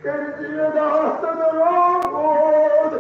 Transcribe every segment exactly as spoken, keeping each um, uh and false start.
کٔرۍ زِ یہِ داستان روٗد۔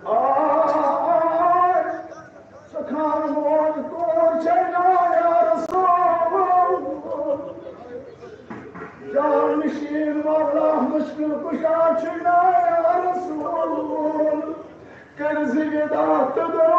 آے، سۄ خان موج کور چھے نا یا رسول؟ جان نشین مولا مشکل کشا چھے نا یا رسول؟ کٔرۍ زِ وداع تہٕ درود۔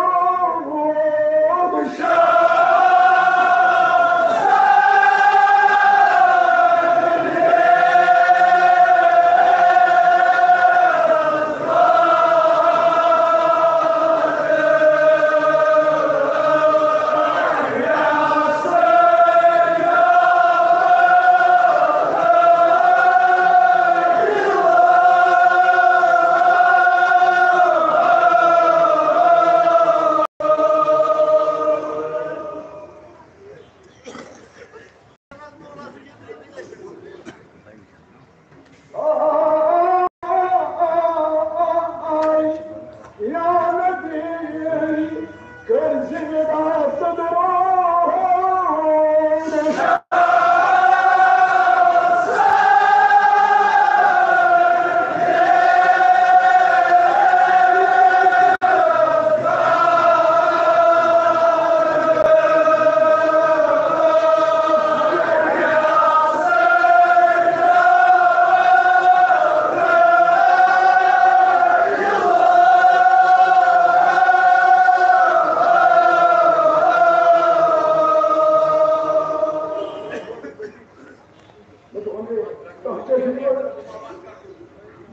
مےٚ دوٚپ، "اُمید، تۄہہِ کیٛاہ چھُ یورٕ؟"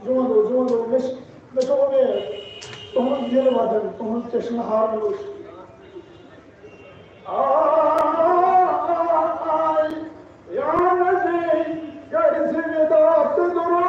زوندو، زوندو، مےٚ چھِ، مےٚ چھِ اُمید، تُہُنٛد دِل وَدُن، تُہُنٛد چشمہٕ ہارُن وٕچھ۔ آے، یا نبی، کٔرۍ زِ وداع تہٕ درود۔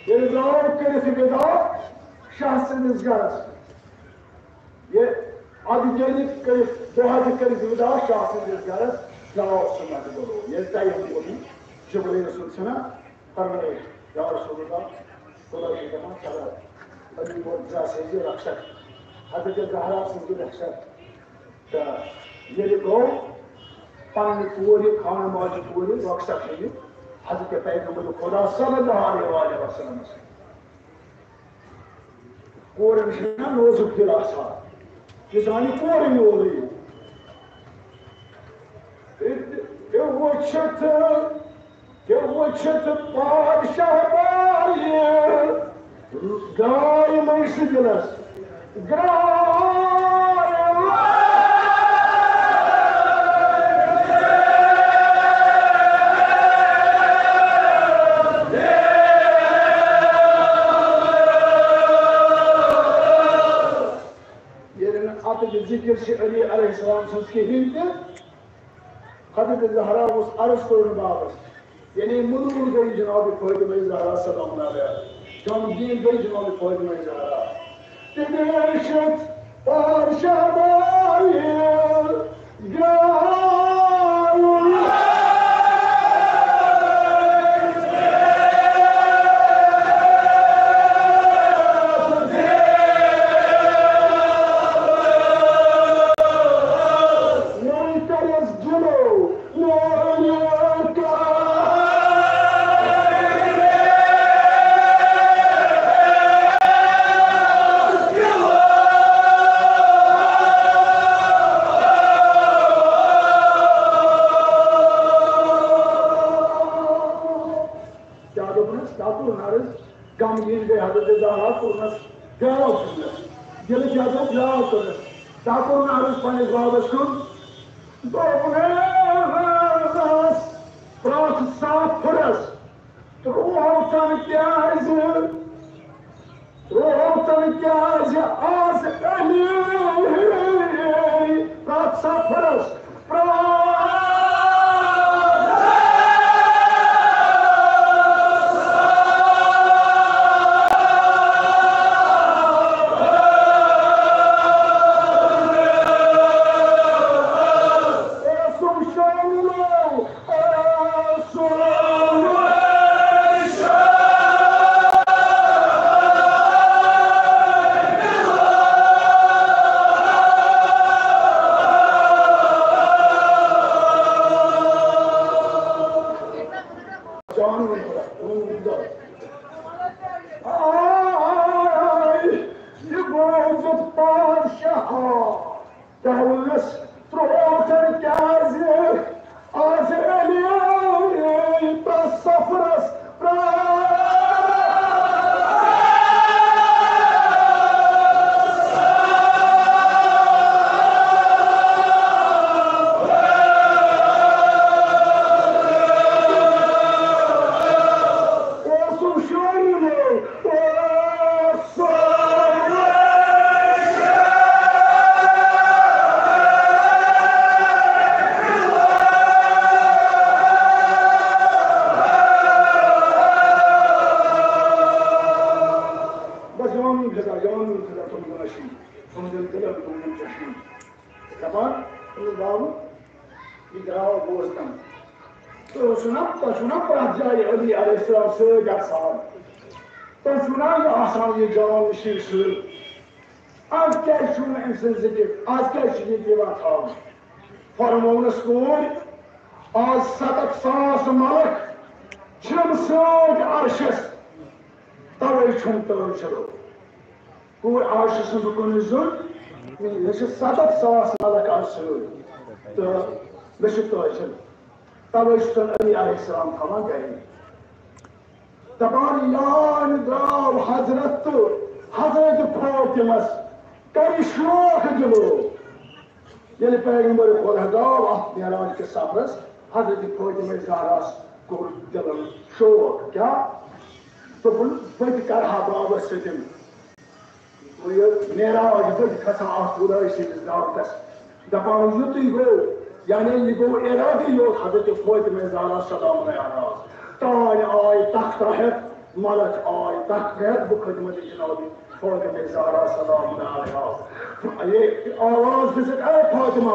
ییٚلہِ ناو کٔرِتھ وداع شاہ سٕنٛدِس گرس، یہِ اَدٕ ییٚلہِ کٔرِتھ دۄہ تہِ کٔرِتھ وداع شاہ سٕنٛدِس گرس، درٛاو سُہ مدِ گلو۔ ییٚلہِ ٹایم ووت، جبریل سُنٛد چھُنہ فرمٲیِتھ، یا رسول اللہ، خدا چھُ دَپان، چلو، أمۍ ووت درٛاس یہِ رخصت، حضرت زہرا سٕنٛز یہِ رخصت۔ تہٕ ییٚلہِ گوٚو، پننہِ کورِ، خانہٕ ماجہِ کورِ رۄخصت ہیٚیہِ حضرت پیغمبر خدا صلی اللہ علیہ وآلہ وسلمس۔ کورٮ۪ن چھُنہ نوزُک دِل آسان، یہِ زانہِ کورٕے یوتٕے۔ تہِ وٕچھِتھ تہِ وٕچھِتھ پادشاہ بایہِ، درٛاے یِمَے سُہ دِلَس گرٛاے۔ ییٚلہِ نہٕ اَتھ ذِکِر چھِ علی علیہ السلام سٕنٛز کِہیٖنۍ تہِ، حضرت زہرا اوس عرض کوٚرمُت بابس، یعنی ملوٗل گٔے جناب فاطمہ زہرا سلام علیہا، غمگیٖن گٔے جناب فاطمہ زہرا۔ تہِ دٔشِتھ پادشاہ بایہِ گرٛاوُن۔ حضرت زہرا کوٚرنَس پیار کوٚرنَس، دِلہٕ جدو پیار کوٚرنَس۔ تَتھ کوٚر مےٚ عرض پنٛنِس بابَس کُن، دوٚپنَس، پرٛٮ۪تھ سفرَس ترٛوو تَن کیٛازِ، ترٛوو تَن کیٛازِ آز علی، پرٛٮ۪تھ سفرَس آے، یہِ بوٗزِتھ پادشاہ، دَپُس، ترٛوو تٔمۍ کیٛازِ آز علی پرٛٮ۪تھ سفرس پرٛٮ۪تھ اوسُم شٲعری دپان، أمِس باوُن، یہِ درٛاو بوز تام۔ تُہۍ اوسُو نا، تۄہہِ چھُو نا پرٛٮ۪تھ جایہِ علی علیہ السلام سۭتۍ آسان؟ تۄہہِ چھُو نا یہِ آسان، یہِ جان نشین سۭتۍ؟ آز کیٛازِ چھُو نہٕ أمۍ سٕنٛز ذِکِر؟ آز کیٛازِ چھُ یہِ یِوان تھاونہٕ؟ فرموونَس کوٗر، آز سَتَتھ ساس ملک چھِم سۭتۍ عرشَس، تَوَے چھُم تٲج چھلو۔ کوٗر عائشہ سٕنٛز کُنُے زوٚن، مےٚ چھِ سَتَتھ ساس ملک آز سۭتۍ تہٕ مےٚ چھِ تٲجِل۔ تَوَے چھُ سَن علی علیہ السلام تھاوان گَرِ۔ دَپان، یان درٛاو حضرت تہٕ حضرت فاطمس کَرِ شوق دِلو۔ ییٚلہِ پیغمبر خدا درٛاو اَتھ معراج کِس سفرس، حضرت فاطمہ زہراہس کوٚر دِلن شوق۔ کیٛاہ؟ دوٚپُن، بہٕ تہِ کَرٕ ہا بابس سۭتۍ۔ گوٚو یہِ معراج بٔتھِ کھسان اَتھ خدایہِ سٕنٛدِس دعوتس۔ دَپان، یُتُے گوٚو، یعنی یہِ گوٚو اِرادٕ یوت حضرت فاطمہ زہرا سلام علیہا۔ تانۍ آے تخت ہٮ۪تھ، ملک آے تخت ہٮ۪تھ، بہٕ خدمت جناب فاطمہ زہرا سلام علیہا۔ یہِ آواز دِژٕکھ، اے فاطمہ،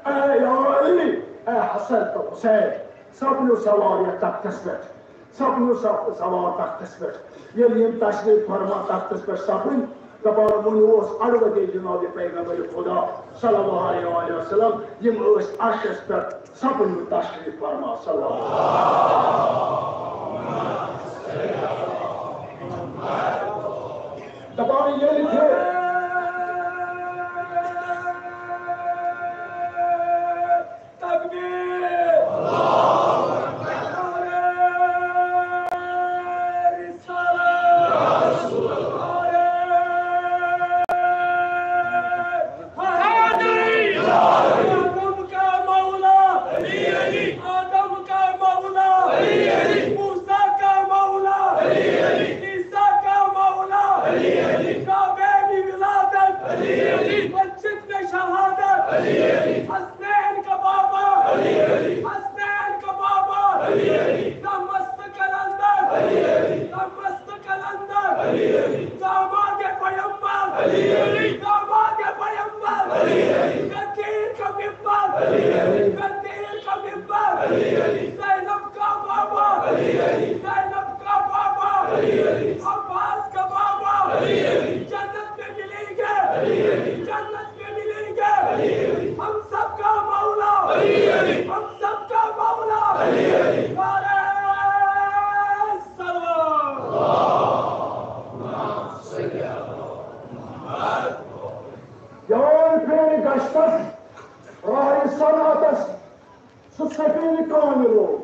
اے یا علی، اے حسن تہٕ حسین، سپنِو سوار یتھ تختس پٮ۪ٹھ۔ سپنِو سا-، سوار تختس پٮ۪ٹھ۔ ییٚلہِ یِم تشریف فرما تختس پٮ۪ٹھ سپٕنۍ، دپان وۄنۍ اوس اڑوتے جناب پیغمبر خدا صلی اللہ علیہ وآلہ وسلم، یِم ٲسۍ عرشس پٮ۪ٹھ سپٕنۍ تشریف فرما صلی اللہ علیہ وسلم۔ دپان ییٚلہِ تہِ تکبیر۔ نعرہ رسالت۔ نعرہ حیدری۔ آدم کا مولا۔ آدم کا مولا۔ موسیٰ کا مولا۔ عیسیٰ کا مولا۔ کعبے میں ولادت۔ مسجد میں شہادت۔ حسنین کا بابا۔ حسنین کا بابا۔ دمشق قلندر۔ دمشق قلندر۔ داماد پیغمبر۔ داماد پیغمبر۔ قدیر کا ممبر۔ قدیر کا ممبر۔ زینب کا بابا۔ زینب کا بابا۔ عباس کا بابا۔ جنت میں ملیں گے۔ جنت میں ملیں گے۔ ہم سب کا مولا۔ ہم سب کا مولا۔ نعرہ سلوات۔ یار پھیرِ گشتس، راہِ صنعتس، سُہ سفیر کامل ہو،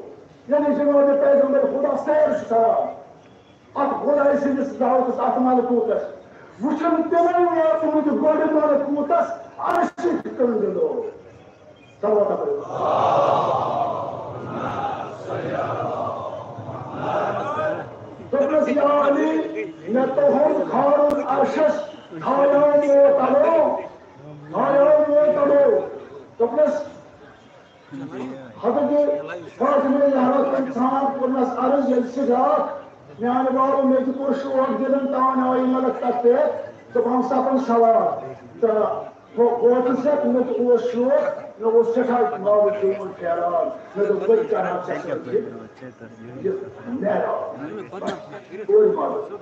یعنی جناب پیغمبر خدا سیر چھُ کران۔ اتھ خۄداے سٕنٛدِس دعوتس، اتھ ملکوٗتس۔ وٕچھن تِمن ووتمُت گۄڈٕ ملکوٗتس عرشہِ کٔنٛڈۍ لوگ۔ صلوات پٔرِو۔ دوٚپنس، یا علی، مےٚ توٚہُم کھارُن عرشس، کھایو موتلو، کھایو موتلو۔ دوٚپنس، حضرت فاطمہ زہرا سٕنٛدِ سان کوٚرنس عرض، ییٚلہِ سُہ راتھ میانہِ بابہٕ مےٚ تہِ کوٚر شوق دِلن، تان آیہِ ملک تتھ پٮ۪ٹھ، دوٚپہم سپن سوار۔ تہٕ بہٕ ووتُس یتھ، مےٚ تہِ اوس شوق، مےٚ اوس سٮ۪ٹھاہ بابہٕ چون پھیران۔ مےٚ دوٚپ، بہٕ تہِ کرٕ ہا ژےٚ سۭتۍ یہِ، یہِ معراج۔ کوٚر مدد۔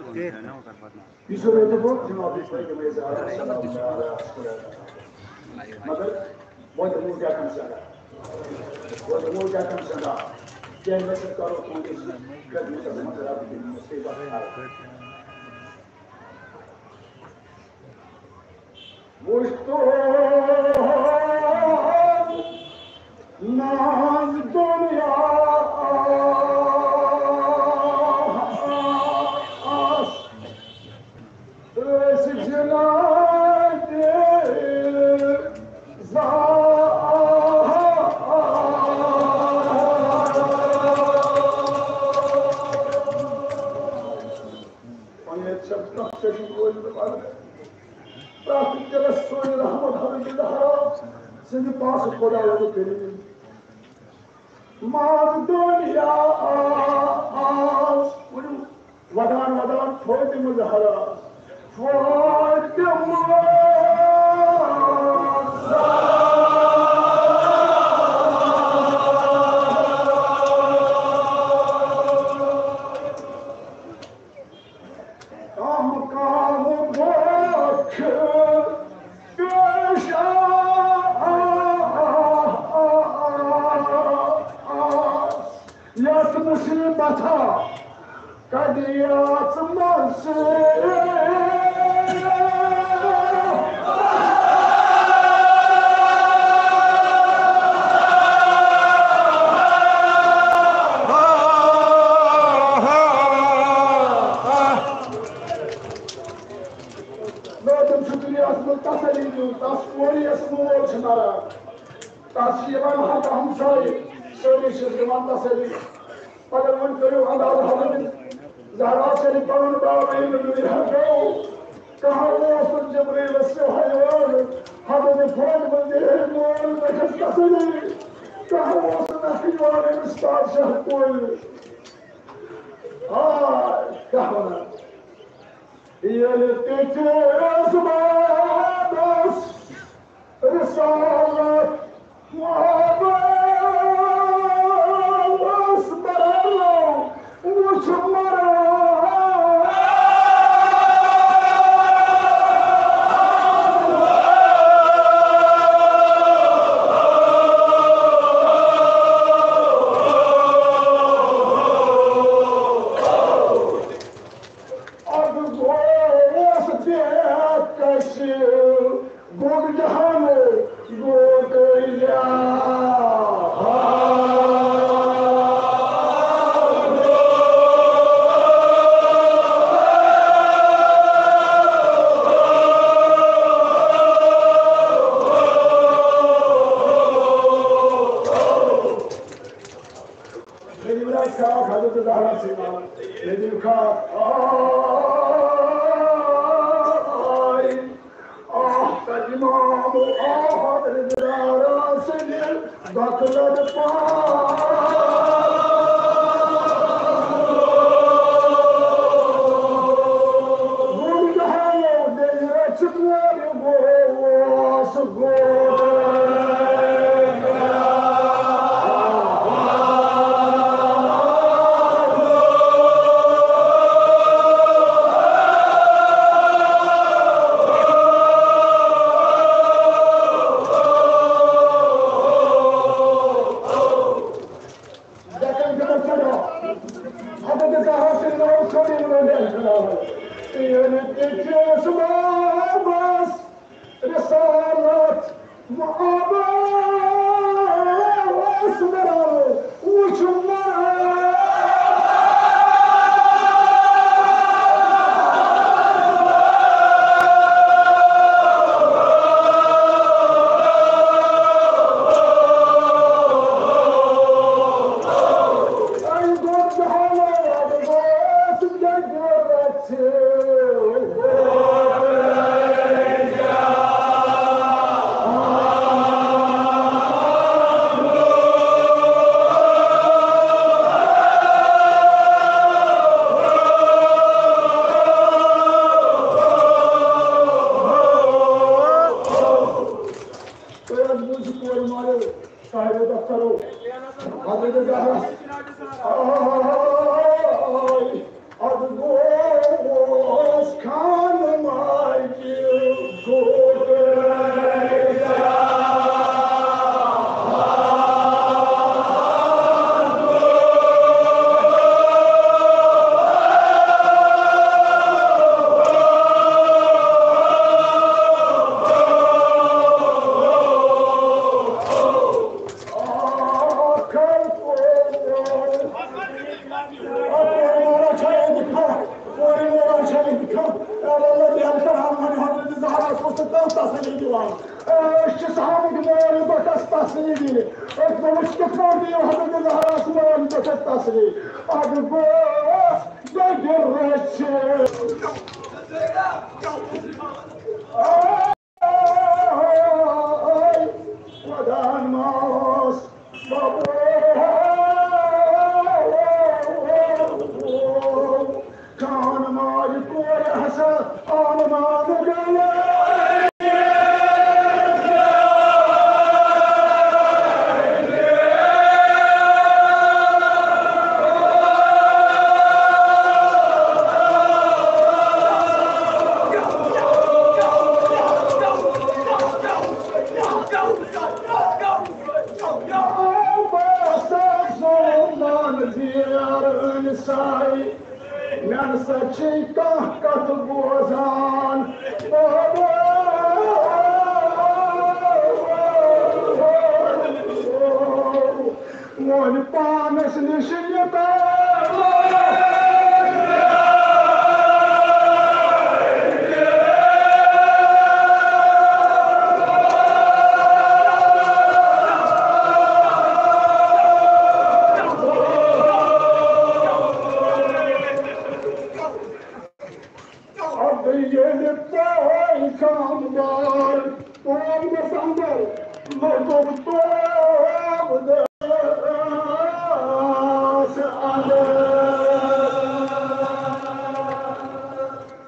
یہِ چھُ رٔٹِتھ ووت جناب فاطمہ زہرا سلام اللہ علیہا۔ مگر وۄنۍ دِمو کیٛاہ کم سزا؟ وۄنۍ دِمو کیٛاہ کم سزا؟ کینٛہہ نہ سا کرو تُہٕنٛدِس خدمتس منٛز رب دِنہٕ مُصیبت حل۔ وٕچھ تو ناز دُنیا آس۔ أسۍ جناب زا۔ وۄنۍ ییٚتہِ چھَم کانٛہہ چشم روزِ نہٕ بنٛد۔ پرٛٮ۪تھ کینٛہہ سٲنۍ رحمت حضرت زہرا سٕنٛدِ پاسہٕ خۄداوند کریم۔ ماز دنیا آس۔ ؤنِو، ودان ودان فاطمہ زہرا۔ فاطمہ۔ کم کم بوچھ پیش آ، آ، آ، آ، آ، یتھ مصیبت کدی آس منصور۔ لوگن چھُ دُنیاہَس منٛز تسلی دیُن، تس کورِ یۄس مول چھُ مَران، تس چھِ یِوان حق ہمسایہِ، سٲری چھِس دِوان تسلی۔ مگر وۄنۍ کٔرِو انداز، حضرت زہرا سٕنٛدِ پنُن باپ ییٚلہِ دُنیا گوٚو، کانٛہہ اوس نہٕ جبریٖلس سیوٚہے یِوان۔ حضرت فاطمہ ییٚلہِ مول مےٚ چھَس تسلی، کانٛہہ اوس نہٕ نکھٕ یِوان أمِس پادشاہ کورِ۔ آے، کیٛاہ وَنان؟ ییٚلہِ تہِ کٲنٛسہِ بابس رسالت محبت بَرَلو وُچھ مَران۔ اَدٕ گوس بے کَسہِ گوٚو جہان گوٚو کلیان۔ نبی برا کھا حضرت زہرا سینا، نبی کھا آئی، آہ، تا امام آہ، حضرت زہرا سینا، دکلت پا۔ گُنڈہایو دٔیرَس کورِ گوس گوس۔ دَکَن کٔرِتھ چَڑھو۔ حضرت زہرا سٕنٛدِ ناوٕ چھوٚل یِمَن اَنڈٮ۪ن کھلاوان۔ تہٕ ییٚلہِ تہِ چھِ أسۍ بابَس رسالت محبت اوس مَران، وُچھ مَران۔ صاحب دفترو، حضرت زہرا، آے، ادٕ گوس خان ماجہِ گوٚٹ۔ تسلی دِوان۔ أسۍ چھِ صحابٕکۍ مٲلۍ، بہٕ چھَس تسلی دِنہِ۔ أسۍ ما وٕچھ کِتھ پٲٹھۍ دِیِو حضرت زہرا مٲلۍ، بہٕ چھَس تسلی۔ اَدٕ گوس دٔگِر رٔچھِتھ۔ خۄداہن ماس ببو۔ خان ماجہِ کورِ ہسا آن مان گٔیے۔ مےٚ نہ سا چھِ کانٛہہ کتھ بوزان۔ وۄنۍ پانس نِش یہِ ادٕ ییٚلہِ پیغمبر توبس اندر لوٚگُکھ توبہٕ دٲس اندر۔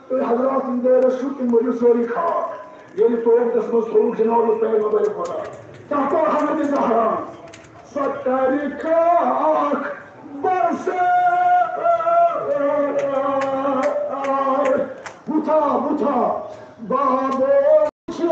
تُہۍ حضرات یِم دٲرِتھ چھِو، تِم مٔرِو سٲری خاک۔ ییٚلہِ توبہٕ دِژمٕژ تھوٚوُکھ جناب پیغمبر خدا، تَتھ آو حضرت زہرا سۄ کرِ خاک برسے۔ بُتھا، بُتھا، بابو چھُ۔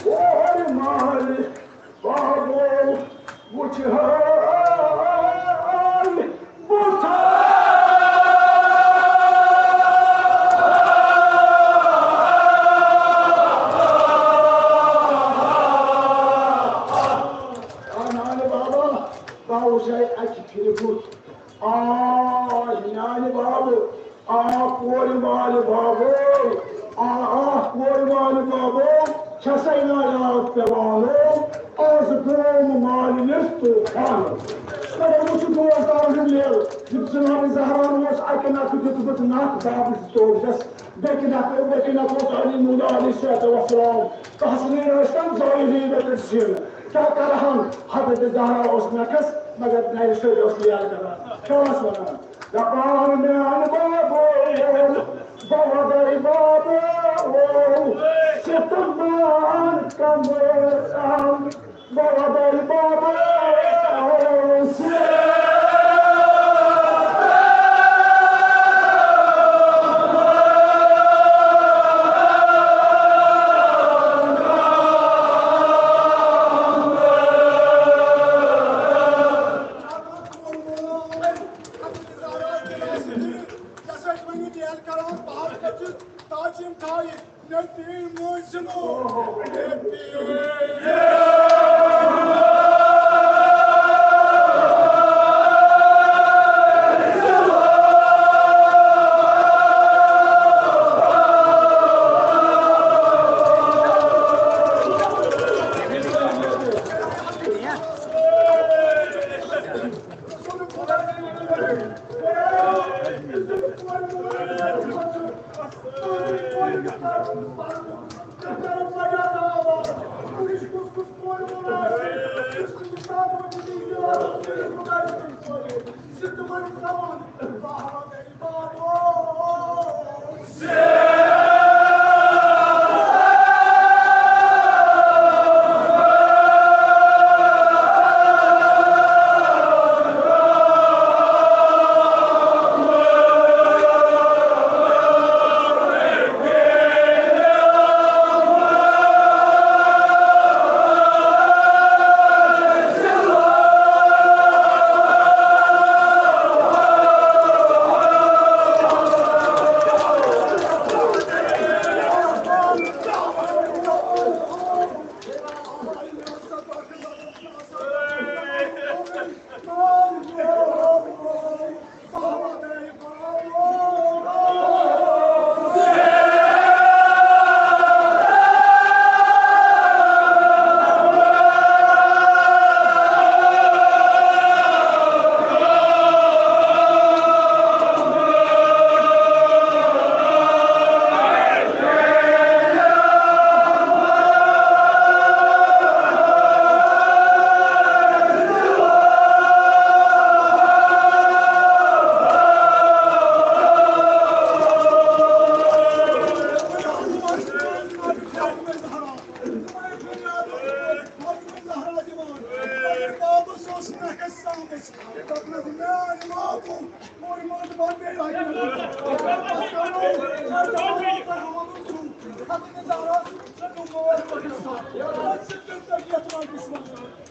اور مالک بابو وُچھ حال بُتھا۔ آ نانہِ بابا، بہٕ آوُس اَکہِ پھِرِ بُتھ۔ آ نانہِ بابہٕ، آ کورِ مالہِ بابو، آ، آ کورِ مالہِ بابو، چھسے نا یاد پیوانو، آز گوم مالِنِس طوفان۔ مگر وُچھ دوستان ہُنٛد لیل، یُتھ جناب زہران اوس اکہِ نکھٕ دیُتمُت نکھ بابس توبس، بیٚکہِ نکھٕ، بیٚکہِ نکھٕ اوس علی مولا علیہ الصلوۃ والسلام، تحسنین ٲسۍ تن ظٲہری لٔکٕر زِن۔ کیٛاہ کرہن؟ حضرت زہرا اوس نکھس، مگر نرِ سۭتۍ اوس لیل کران۔ کیٛاہ اوس ونان؟ دپان میان بابو، بابے بابو، ستمان کمران، بابے بابو۔ یَس ٲسۍ وۄنۍ یہِ ڈیل کران، بہار کٔرِتھ تاجِم تھایہِ، نبی موزنو، نبی۔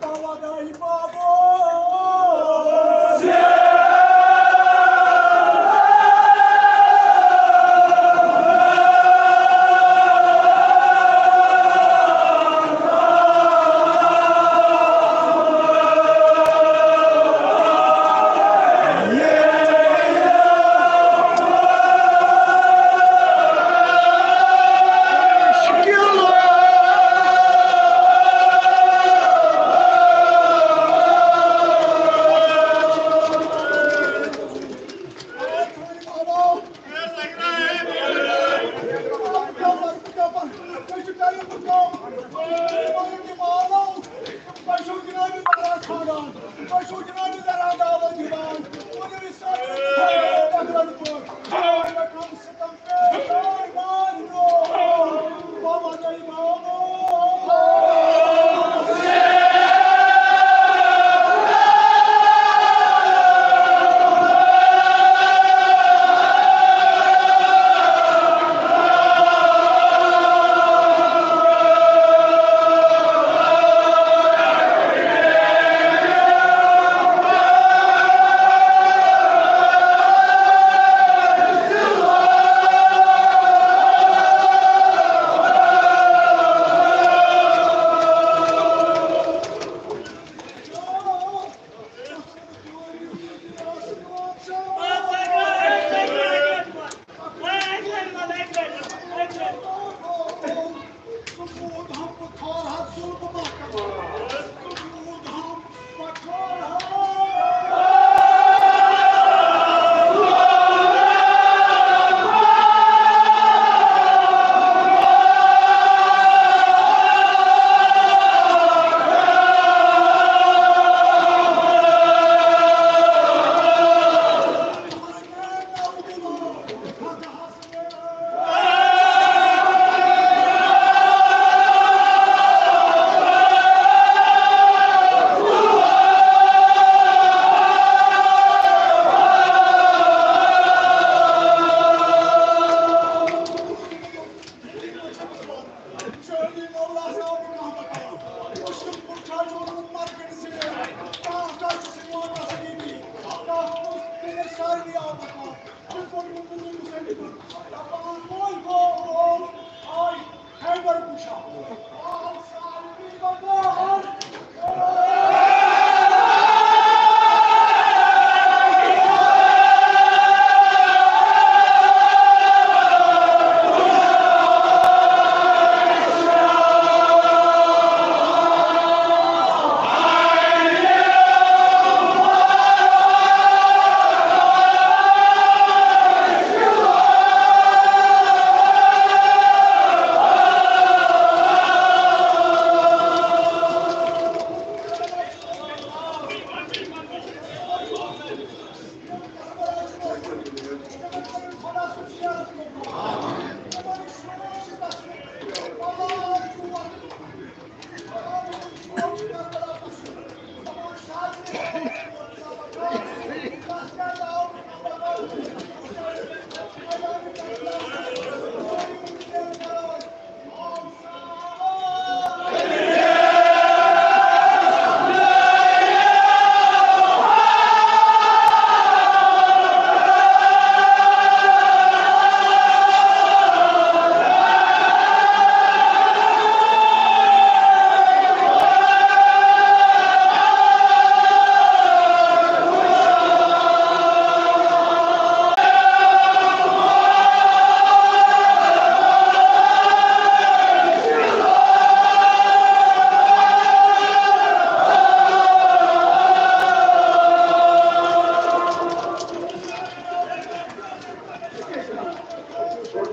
پاواداری بابو۔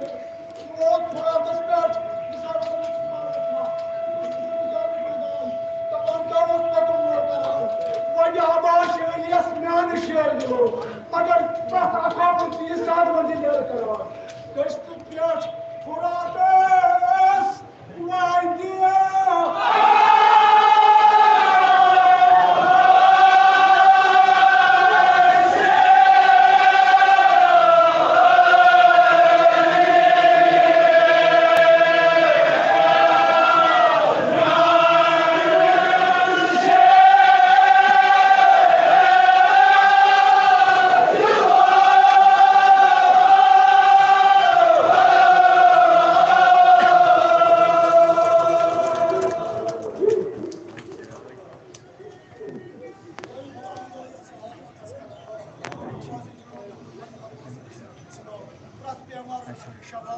ووت فراتس پٮ۪ٹھ، مثال، دپان کیٛاہ اوس پتہٕ مول کران؟ وۄنۍ آبا شٲعری یس میانہِ شٲعری منٛز، مگر پتھ اکھ اکھ چیٖز زیادٕ منٛز یہِ نیرٕ کران۔ قٕسطٕ پٮ۪ٹھ